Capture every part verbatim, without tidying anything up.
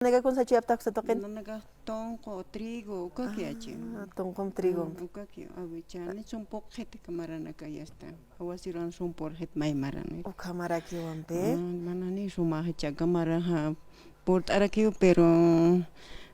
Nanaka kunsa chuyapta uksa tuqin? Nanaka tunqu, trigo, ukaki achi. Ah, tunqum trigo. Ah, ukaki, awicha, ni sumpuqxit kamaranaka yasta. Jawasiran sumpurxit maymaran. Ukhamarakiwampi. Ah, mana ni sumaxa chaka maraxa purt'arakiw, pero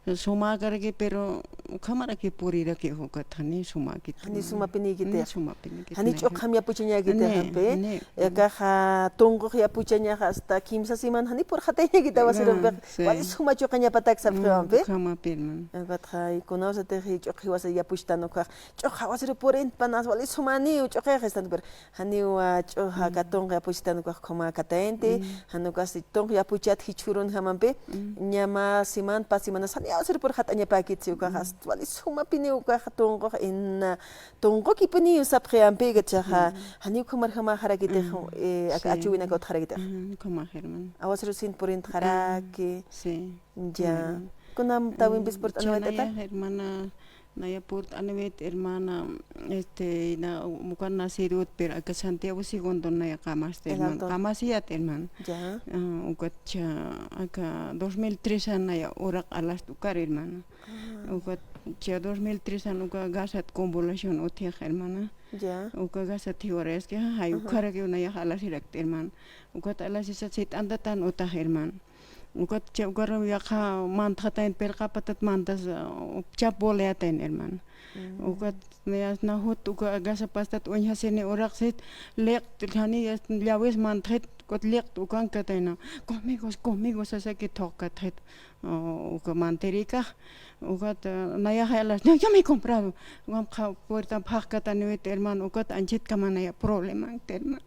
sumakaraki, pero ukhamaraki purirakiw ukat, jani sumakit. Jani sumapinïkiti. Jani sumapinïkiti. Jani ch'uqham yapuchañäkiti. Ni, jampi. Ni. Akaxa tunqux yapuchañaxa hasta kimsa siman jani purxatañäkiti jawasirumpi. Ah, sí. Wali suma ch'uqañapatak sapxiwampi. Mm, ukhamapï, hermana. Ukatxa kunawsatix ch'uq jiwasa yapuchtan ukax. Ch'uq jawasiru purintpanas wali sumaniw ch'uqix istan, pero janiw, ah, ch'uq aka tunq yapuchitan ukax khuma katayanti, jan ukasti tunq yapuchat jichhürunjamampi, ñä mä siman, pas simanas jani jawasir purxatañapäkitsi ukax, hasta wali sumapiniw ukax tunqux, ina tunqukipiniw sapxi ampi, jichhaxa, janiw khumarjamaxarakitix, eh, aka achuwinaka utjarakitix. Ujú, khuma, hermana. Jawasirus sint purintxaraki. Sí. Ya. Kunam tawimpis purt'aniwayt'ata? Naya, hermana, naya purt'aniwit, hermana, este, na, ukan nacidot, pero aka Santiago Segundo naya qamasti, hermana. Qamasiyat, hermana. Ya. Ah, ukat cha, aka dos mil tres an naya uraq alast ukar, hermana. Ah. Ukat cha dos mil tres an uka gasat convulsión utjix, hermana. Ya. Uka gasat jiwarayaski, jay, ukarakiw naya alasirakti, hermana. Ukat alasisa sit'antatan utax, hermana. Ukat cha ukaru yaqha mantxatayn pirqa patat mantas, uh, chap boleatayn, hermana. Ukat naya na jut uka gasa pastat uñjasini uraqsit liqt jani llawis mantxit, ukat liqt ukankatayna. Conmigo, conmigo sasaki thuqkatxit, uh, uka mantirikax. Ukat, uh, nayaxa alas, "No, yo me he comprado." Ukamxa puerta phaqkataniwit, hermana, ukat anchitkama naya problemankti, hermana.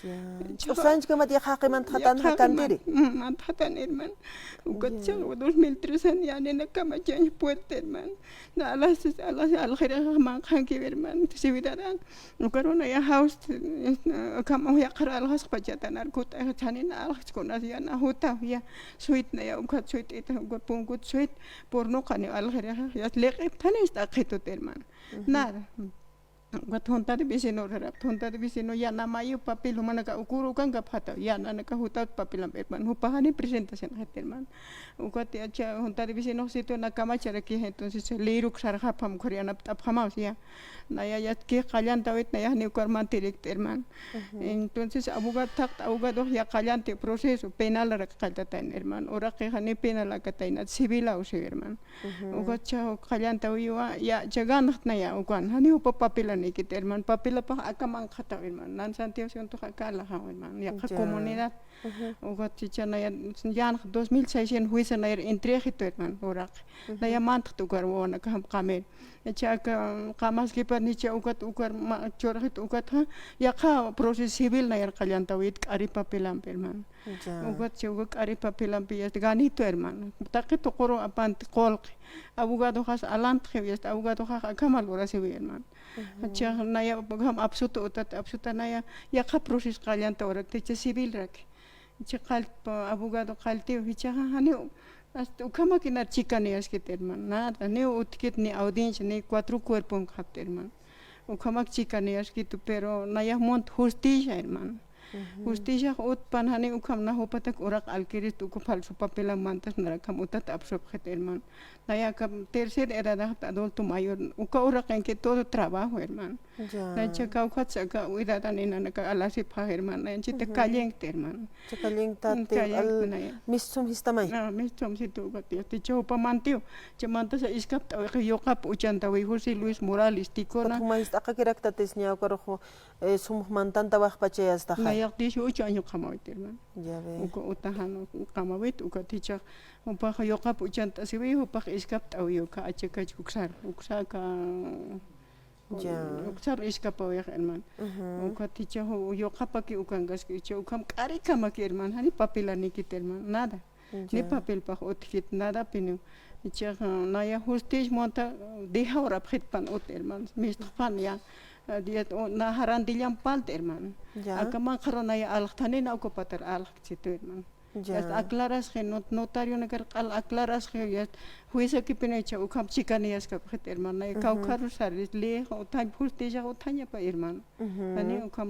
Ya. Ch'usanchkamat yaqha jaqi mantxatan jakantiri. Mm, mantxatan, hermana. Ukat cha dos mil tres an yänina kamachañ puerta, hermana. Na alas, alas, aljirixa manqhankiw, hermana. Siwiraran. Ukaruna ya haust, eh, kama yaqhar aljasqpachatan arkut, eh, chanina aljaskunas ya na jutaw ya. Suyt naya ukat suyt ita ukat punkut suyt. Purnuqani aljirixa ya liq'iptani ist'aqhitut, hermana. Nada. Ukat junta de vecino rurapta, junta de vecino ya na mayu papel jumanaka ukur ukankapxataw, ya nanaka jutat papelampi, hermana, jupax jani presentación jat, hermana. Ukat ya cha junta de vecino sitio na kamacharaki, entonces liruk sarxapxam ukhar yanapt'apxamaw, ya. Naya yatkix qallantawit, naya jani ukar mantirikti, hermana. Entonces abogado thaqta, abogadox ya qallanti proceso penalarak qalltatayn, hermana. Uraqix jani penal akatayna, civil awsiw, hermana. Ukat cha qallantawiywa, ya, cha ganxtna ya, ukan. Jani jupa papelanïkiti, hermana. Papelapax aka manqhataw, hermana. Nan Santiago Segundo aka alaxaw, hermana. Yaqha comunidad. Ukat chicha naya, yanx dos mil seiscientos juicio nayar entregitu, hermana, uraq. Naya mantxt ukar wawanakjam qamir. Cha aka qamaskipat nicha ukat, ukar ma-, churxit ukat, ja, yaqha proceso civil nayar qallantawit k'ari papelampi, hermana. Ya. Ukat cha uka k'ari papelampi yast ganitu, hermana. Taqi tuquru apant qullqi. Abogadoxas alantxiw yast, abogadoxax akhama lurasiwi, hermana. Cha naya ukham absuta utat, absuta naya yaqha proceso qallanta urakti cha civilrak. Cha qalltpa abogado qalltiw, jichhaxa janiw, hasta ukhamakinar chikaniyaskit, hermana. Nada, ni utjkit, ni audiencia, ni cuatro cuerpon qapti, hermana. Ukhamak chikaniyaskitu, pero nayax munt justicia, hermana. Justiciax utpan jani ukham na jupatak uraq alquilista uka falso papelan mantas narakham utat apsupxit, hermana. Naya aka tercer edadaxta adulto mayor, uka uraqinki todo trabajo, hermana. Ya. Nayacha kawkhatsa aka edad aninanaka alasipxax, hermana. Nayanchita callenkti, hermana. Cha callenktat, callenkti, al naya. Mistsum sistamay. Ah, mistsum situ ukat, ya, cha jupa mantiw. Cha mantasa iskapt'awiqi yuqap uchantawi José Luis Morales Ticona. Ukat juma ist'aqakiraktatis ñä ukarux, eh, sumx mantantawaxpacha yastaxa. Nayax dieciocho año qamawit, hermana. Ya ve. Uka utaxan qamawit, ukat jichhax jupax yuqap uchantasiwi, jupax iskapt'awi uka achakach uksar, uksaka, ya, uksar iskapawix, hermana. Ukat jichhax yuqapaki ukankaski, jichhax ukham k'arikamaki, hermana, jani papelanïkit, hermana, nada. Ni papelpax utjkit, nadapiniw. Jichhax naya justicia munta dejawrapxitpan ut, hermana. Mistxpan ya, eh, na jarandillamp parlti, hermana. Ya. Aka manqharu naya aljtani na ukapatar aljkchitu, hermana. Ya. Yasta aclarasxi, not-, notarionakar q'al aclarasxi, yasta juicio kipinaycha ukham chikaniyaskapxit, hermano. Naya kawkharu saris, ley uthañ, justicia uthañapa, hermano. Jani ukham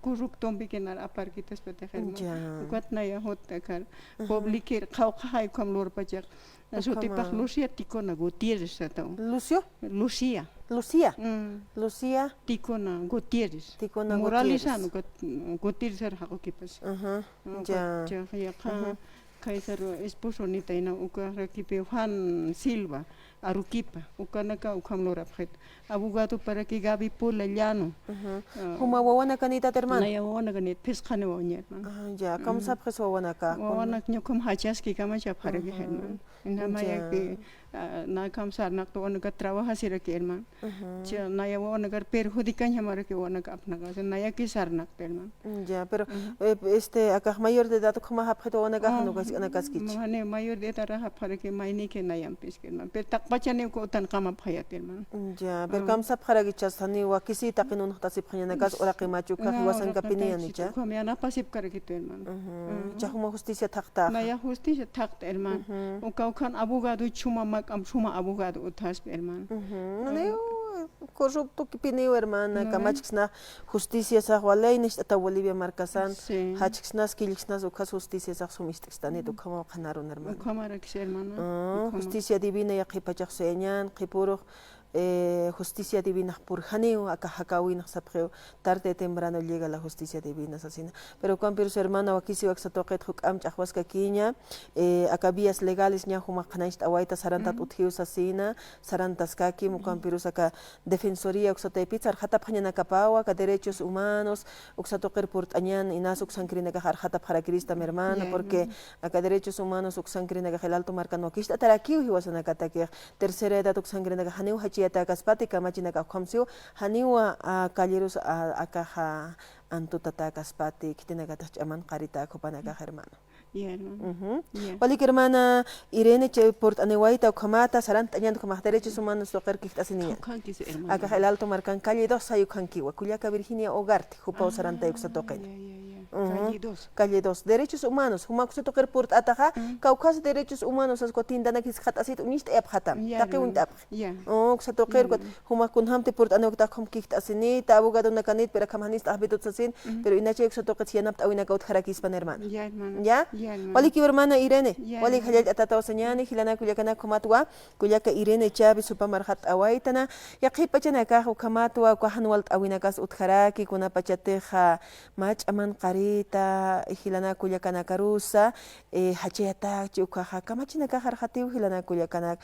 corruptompi kinar aparkitaspatix, hermano. Ya. Ukat naya jut akar publikir, qhawqhaxay ukham lurpachax. Sutipax Lucia Ticona Gutiérrez sataw. ¿Lucio? Lucía. Lucía. Mm. Lucía. Ticona Gutiérrez. Ticona Morales Gutiérrez. Anu Gut-, Gutiérrez ar jaqukipas. Ajá. Ah, ya. Uka, ya, ja, Kaisar esposo nitayna uka rakipi Juan Silva, Aruquipa, ukanaka ukham lurapxit. Abogado para que Gaby Pula Llano. Ajá. Ah, juma wawanaka nitat, hermano? Naya wawanaka nit, phisqani wawaña, hermano. Ah, ya, ¿cómo sapxis wawanaka? Wawanak ñukham jachaski kamachapxaraki, hermano. Inamaya que, ah, nakham sarnaqta wawanaka trabajasiraki, hermano. Cha naya wawanakar perjudicañamaraki wawanaka apnaqasa, nayaki sarnaqta, hermano. Ya, pero, eh, este, akax mayor de edad ukhama japxit wawanakaxa, ¿no? Jani mayor de edad japxaraki mayniki nayampis, hermano. Pero taqpachani uka utan qamapxayat, hermano. Ya, pero kamsapxarakichas, jani wakisi taqin unuxtasipxañanakas, uraqimach ukax jiwasankapiniyanicha. Ukham yanapasipkarakitu, hermano. Cha juma justicia thaqtaxa. Naya justicia thaqta, hermano. Uka ukhan abogado chuma mak'am, chuma abogado uthaspa, hermano. Nani, corrupto kipiniw, hermana, kamachksna justicia sax walay, nixt'ata Bolivia markasan, jachksnas, killksnas, ukhas justicia sax sumist'kstanit, ukhama qhanarun, hermana. Ukhamaraks, hermana. Justicia divina yaqhipachax suyañan, qhipurux, eh, justicia divinax purjaniw, aka jakäwinx sapxiw, tarde temprano llega la justicia divina, sasina. Pero ukampirus, hermana, wakisiw aksa tuqit juk'amp ch'axwaskakiña, eh, aka vías legales ña jumax qhanañcht'awayta sarantat utjiw sasina, sarantaskakim, ukampirus aka defensoría uksa taypit sarxatapxañanakapawa, aka derechos humanos uksa tuqir purt'añan, inas uksankirinakax arxatapxarakirista, mi hermana, porque aka derechos humanos uksankirinakax el Alto markan wakicht'atarakiw jiwasanakatakix, tercera edad uksankirinakax janiw jachiyatäkaspati, kamachinakax ukham siw, janiw, ah, callerus, ah, akaxa antutatäkaspati, khitinakatix ch'aman qaritäk jupanakax, hermano. Ya, hermano. Walik, hermana Irene, chay purt'aniwayta ukhamata, sarant'añan ukhamax derechos humanos tuqir kijt'asiniñan. Akax el Alto markan calle dos, say ukhankiwa, kullaka Virginia Ugarte, jupaw sarantay uksa tuqin. Ya, ya, ya. Calle dos. Calle dos. Derechos humanos, juma uksa tuqir purt'ataxa, kawkhas derechos humanos, asku tindanak jiskxat'asit, uñist'ayapxatam, taqi uñt'apxi. Ya. Uksa tuqir, ukat, juma kunjamti purt'aniwayta ukham kijt'asinita, abogadonakanit, pero akham janist'ax bitut sasin, pero inachay uksa tuqit yanapt'awinaka utjarakispan, hermana. Ya, hermana. Ya? Ya, hermana. Walikiw, hermana Irene. Ya, walik, hermana. Jallallt'atataw sañani, jilanak kullakanak ukhamatwa, kullaka Irene Chávez jupa marxat'awaytana, yaqhip pachanakax ukhamatwa, uka jan walt'awinakas utjaraki, kunapachatixa, mä ch'aman qarita, jilanak kullakanakarusa, eh, jachayatakchi ukaxa, kamachinakax arxatiw jilanak kullakanak,